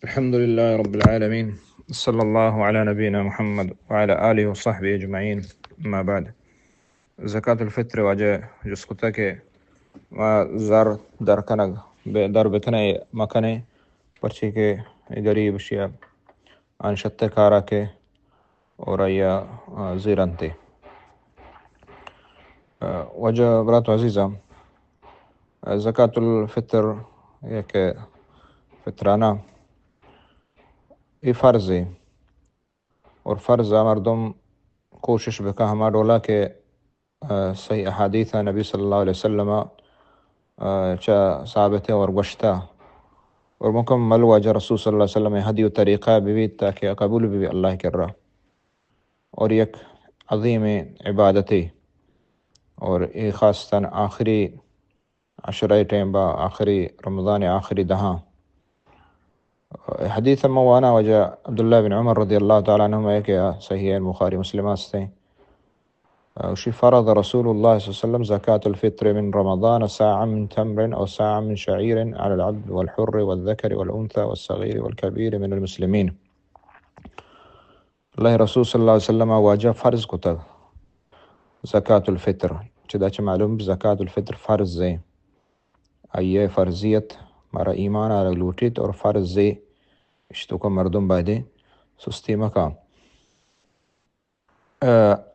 الحمد لله رب العالمين. صلى الله على نبينا محمد وعلى آله وصحبه أجمعين. أما بعد. زکات الفطر واجہ جست کتا کہ ما زر در کنگ، بہ-، در بکنے مکنے، پرچی کہ غریب شیا آن شتر کارا کے اور آیا، آ، زیرنتے۔ آ، واجہ برات عزیزاں، آ، زکات الفطر یک فطرانہ اے فرض ہے اور فرض مردم کوشش بکا ہما ڈولا کہ، آ، صحیح احادیث نبی صلی اللہ علیہ وسلم، آ، چا ثابت ہے اور گوشتا اور مکمل واجہ رسول صلی اللہ علیہ وسلم ہدی و طریقہ ببیت تاکہ قبول ببی اللہ کرا۔ اور یک عظیم عبادتے اور اے خاصتاً آخری عشرہ ٹائم با آخری رمضان آخری دہاں۔ حدیث موانا واجہ عبداللہ بن عمر رضی اللہ تعالی عنہما ہے کہ صحیح بخاری مسلم ہستیں۔ شی فرض رسول اللہ صلی اللہ علیہ وسلم زکاة الفطر من رمضان صاعا من تمر او صاعا من شعیر علی العبد والحر والذکر والانثى والصغیر والکبیر من المسلمین۔ اللہ رسول صلی اللہ علیہ وسلم واجہ فرض کتگ زکاة الفطر۔ چدا چہ معلوم زکاة الفطر فرض ہے۔ آئی فرضیت مارا ایمان آرگ لوٹیت اور فرض ہے، اشتوکا مردم بایدیں سستی مکا۔ آ،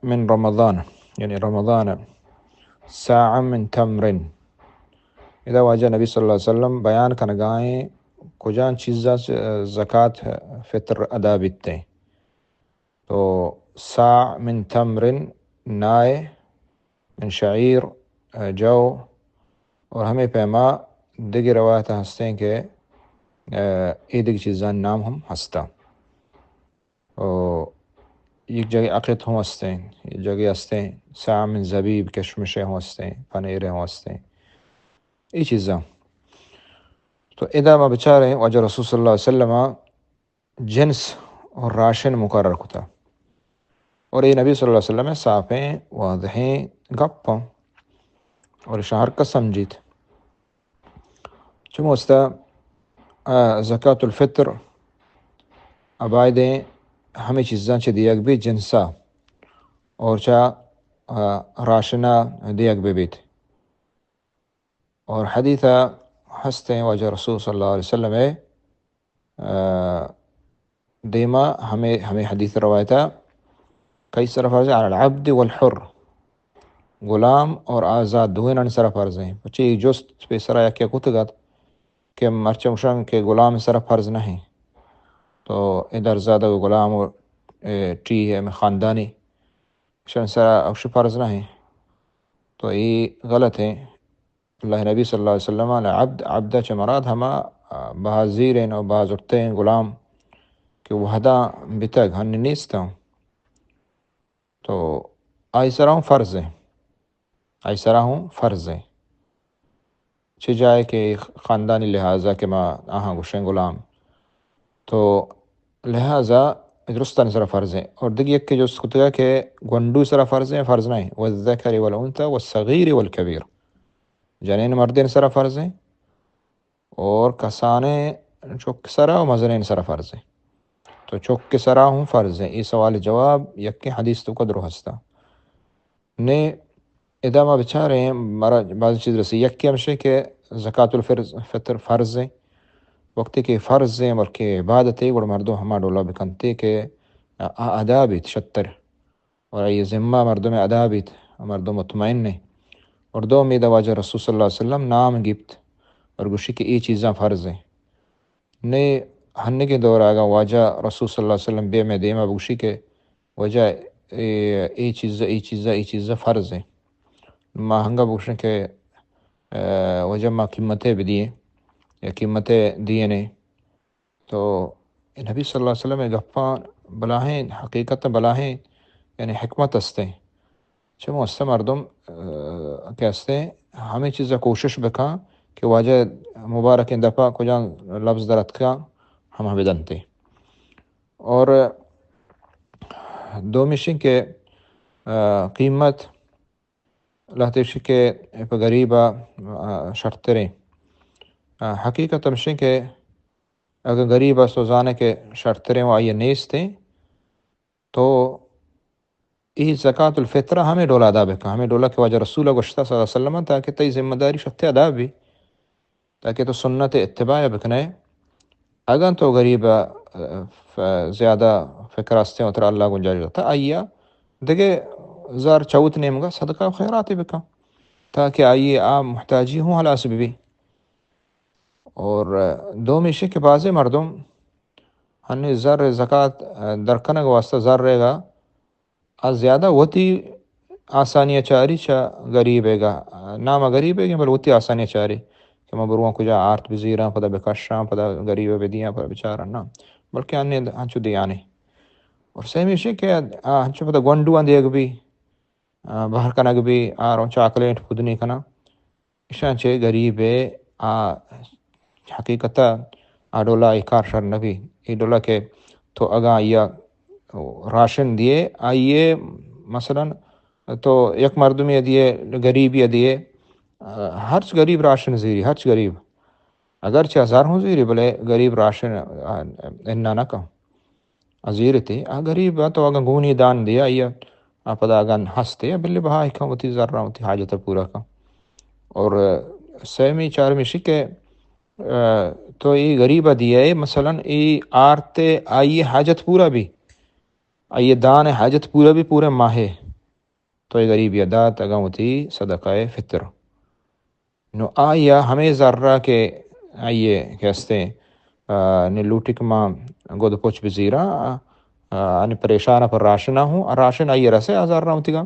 من رمضان، یعنی رمضان، صاعا من تمر۔ ادا واجہ نبی صلی اللہ علیہ وسلم بیان کنگائیں کجان چیزاں زکات فطر ادا بیتے۔ تو صاع من تمر، نائے، من شعیر، آ، جو، اور ہمیں پیما دگہ روایت ہستیں کہ، آ، اے دگہ چیزان نام ہم ہستا۔ او یک جگہ عقد ہوں ہستیں، یک جگہ ہستیں صاع من زبیب، کشمشے ہوں ہستیں، پنیرے ہوں ہستیں، اے چیزاں۔ تو ادا ما بچاریں واجہ رسول صلی اللہ علیہ وسلم جنس اور راشن مقرر کتا۔ اور اے نبی صلی اللہ علیہ وسلم صافیں واضحیں گپ اور شہر کا سمجھیت۔ چموستا، آ، زکاة الفطر ابائدیں ہمیں چیزاں چہ دیگ بی جنسا اور چا، آ، راشنا دیگ بی بیت۔ اور حدیث ہستیں واجہ رسول صلی اللہ علیہ وسلم، آ، دیما ہمیں، ہمیں حدیث روایتا کئی سر فرض ہے؟ علی العبد والحر، غلام اور آزاد دوئینانی سر فرض ہیں۔ پچے جست پہ سرا یکے کتگت کہ مرچہ گوشن کہ غلام سر فرض نہیں، تو ادھر زیادہ غلام اور، اے، ٹی ہے میں خاندانی شن سرا اوش فرض نہیں، تو یہ غلط ہے۔ اللہ نبی صلی اللہ علیہ وسلم عبد، عبد چہ مراد ہما، آ، بہا زیرین و بہا زرتین غلام کہ وہدا بتگ ہن نیستاں۔ تو آئی سرا ہوں فرض ہیں، آئی سرا ہوں فرض ہیں۔ چہ جائے کہ خاندانی لحاظا کہ ما آہاں گوشیں غلام، تو لہذا درستانی سرا فرض ہیں۔ اور دگہ یک کہ جست کتگا کہ گونڈو سرا فرض ہیں، فرض نہیں۔ والذکر والانثی والصغیر والکبیر، جنین مردین سرا فرض ہیں اور کسانیں چک سرا و مزنین سرا فرض ہیں۔ تو چک سرا ہوں فرض ہیں۔ یہ سوال جواب یکیں حدیث تو قدر ہستا۔ نے ادا ما بچاریں، مارا بعض چیز رسی۔ یکی ہمشی کہ زکاة الفطر فرض ہیں۔ وقتی کہ فرض ہیں، بلکہ عبادت ہے، گڑا مردم ہما ڈولا بکنتے کہ آ ادا بیت شتر۔ اور آئی ذمہ مردم ادا بیت، مردم مطمئن ہیں۔ اور دومی دا واجہ رسول صلی اللہ علیہ وسلم نام گپت اور گوشی کہ اے چیزاں فرض ہیں۔ نے ہنگیں دور آگا واجہ رسول صلی اللہ علیہ وسلم بے میں دیما بگوشی کہ واجہ اے، اے چیز، اے چیز، اے چیز فرض ہیں۔ ما ہنگا بگوشن کہ، اے، واجہ ما قیمتے بدیے یا قیمتے دینے۔ تو نبی صلی اللہ علیہ وسلم گپاں بلاہیں حقیقت، بلاہیں یعنی حکمت ہستیں۔ چمو ہستیں مردم، آ، کہ ہستیں ہمیں چیزا کوشش بکاں کہ واجہ مبارکیں دپا کجام لفظ در اتکاں ہما بدنتے۔ اور دومیشیں کہ، آ، قیمت لہتیشی کہ پہ غریبا، آ، شرتریں۔ آ، حقیقت ہمشیں کہ اگاں غریب است و زانے کہ شرتریں و آئی نیستیں، تو ای زکات الفطر ہمیں ڈولا ادا بکن، ہمیں ڈولا کہ واجہ رسول گوشتا صلی اللہ علیہ وسلم، تاکہ تئی ذمہ داری شتے ادا بی، تاکہ تو سنت اتباع بکنے۔ اگاں تو غریب، ف-، زیادہ فکر استیں و ترا اللہ گنجائش داتا، آئیا دگہ زر چوت نیمگا صدقہ و خیراتے بکن، تاکہ آئی آ محتاجی ہوں ہلاس بی۔ اور دومی شی کہ بعضے مردم ہنی زر زکات درکنگ واسطہ زر ریگا آ زیادہ وتی آسانی چاری چہ غریب ء گا، نام غریب ء گا، بل وتی آسانی چاری کہ من برواں کجا آرت بزیراں، پدا بکشاں، پدا غریب ء بدیاں، پدا بچاراں، نہ، بلکہ آنے انچو دیانے۔ اور سیمی شی کہ آ انچو پدا گونڈواں دیگ بی، آ، بہر کنگ بی، آ روں چاکلیٹ پدنی کناں۔ ایشاں چہ غریب ء آ حقیقت ء آ ڈولا اے کار شر نہ بی۔ اے ڈولا کہ تو اگاں آئی ء راشن دیے، آئی ء مثلاً تو یک مردمے ء دیے، غریبے ء دیے، ہرچ غریب راشن زیری، ہرچ غریب، اگرچہ ہزار ہوں زیری، بلے غریب راشن، آ، انا نہ کن۔ ء زیرتے، آ غریب ء تو اگاں گونی دان دیا، آئی ء پدا اگاں ہستے، بلے بہا کن وتی زراں وتی حاجت ء پورا کن۔ اور سیمی چارمی شی کہ، آ، تو ای غریب ء دیئے، مثلاً ای آرت آئی حاجت پورا بی، آئی دان حاجت پورا بی پورے ماہے۔ تو اے غریبی ء دات اگاں وتی صدقہ فطر۔ نو آئی ء ہمے زر ء کہ آئی ء کہ استیں، آ، نی لوٹی کہ ما گد پچ بزیراں، آ، آ، نی پریشان ء پر راشن ء ہوں، آ راشن آئی ء رسے آ زر ء وتیگاں،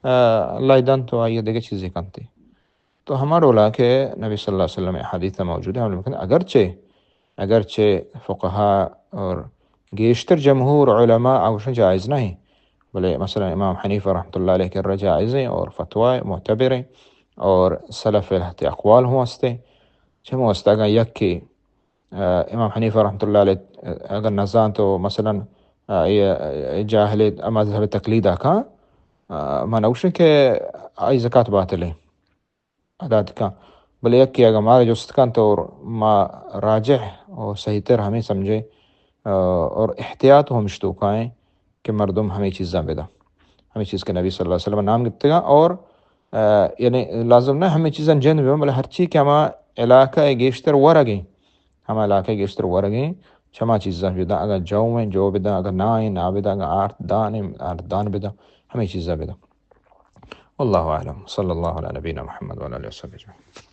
آ، اللہ ء دنت و آئی ء دگہ چیزے کنت۔ تو ہما ڈولا کہ نبی صلی اللہ علیہ وسلم ء حدیث ء موجود ہے، عمل بکن۔ اگرچہ، اگرچہ فقہا اور گیشتر جمہور علماء آ گوشن جائز نہیں، بلے مثلاً امام حنیفہ رحمۃ اللہ علیہ کرا جائز ہیں اور فتویٰ معتبر ہیں اور سلف الحت اقوال ہوں ہستے۔ چمو است اگاں یکے، آ، امام حنیفہ رحمۃ اللہ علیہ، آ، اگر نزان تو مثلاً، آ، یہ، یہ جاہل مذہب تقلید آ کاں، آ، من اوشن کہ آئی زکات باطل ہے۔ ادا کن۔ بلے یکے اگاں مارا جست کنت اور ما راجح و صحیح تر ہمیں سمجھیں، آ، اور احتیاط ہم اشتوکائیں کہ مردم ہمیں چیزاں بداں۔ ہمیں چیز کہ نبی صلی اللہ علیہ وسلم نام گپتگاں اور، آ، یعنی لازم نہ ہمیں چیزاں جند بباں، بلے ہرچی کہ ہما علاقہ ء گیشتر ورگیں، ہما علاقہ ء گیشتر ورگیں، چما چیزاں بداں، اگاں جو ہیں جو بداں، اگاں نا ہیں نا بداں، اگاں آرت دان ہیں آرت دان بداں، ہمیں چیزاں بداں۔ واللہ اعلم۔ صلی اللہ علی نبینا محمد وعلی آلہ وصحبہ اجمعین۔